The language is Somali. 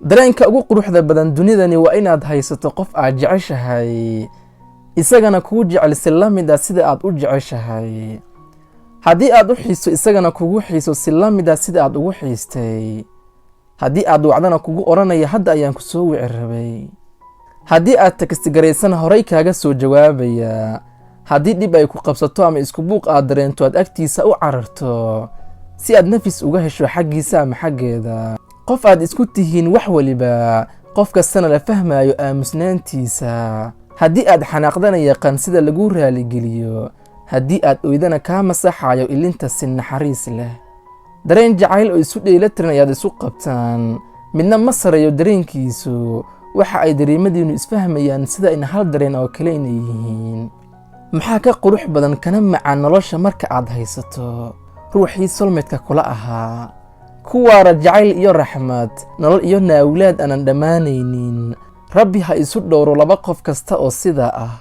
Dareenka ugu quruxda badan dunidani waa inaad haysato qof aad jeceshahay, isagana kuu jecel si la mid ah sida aad u jeceshahay. Haddii aad u xiisto, isagana kugu xiiso si la mid ah sida aad ugu xiistay. Haddii aad wacdana kugu odhanaya, "Hadda ayaan ku soo wici rabay." Haddii aad text garaysana horay kaaga soo jawaabaya. Haddii dhib ay ku qabsato ama isku buuq aad dareento, aad agtiisa u cararto si aad nafis uga hesho xaggiisa ama xaggeeda. Qof aad isku tihiin wax weliba, qof kastana la fahmayo aamusnaantiisa. Haddii aad xanaaqdana yaqaan sida lagu raaligeliyo. Haddii aad oydana kaa masaxayo ilinta si naxariis leh. Dareen jacayl oo isu dheelatiran ayaad isu qabtaan, midna ma sareeyo dareenkiisu. Waxa ay dareemadiinnu isfahmayaan sida in hal dareen oo kale inay yihiin. Maxaa ka qurux badan kana macaan nolosha marka aad haysato ruuxii soulmate-ka kula ahaa? Ku waara jacayl iyo raxmad, nolol iyo naawlaad aanan dhammaanaynin. Rabbi ha isu dhowro laba qof kasta oo sidaa ah.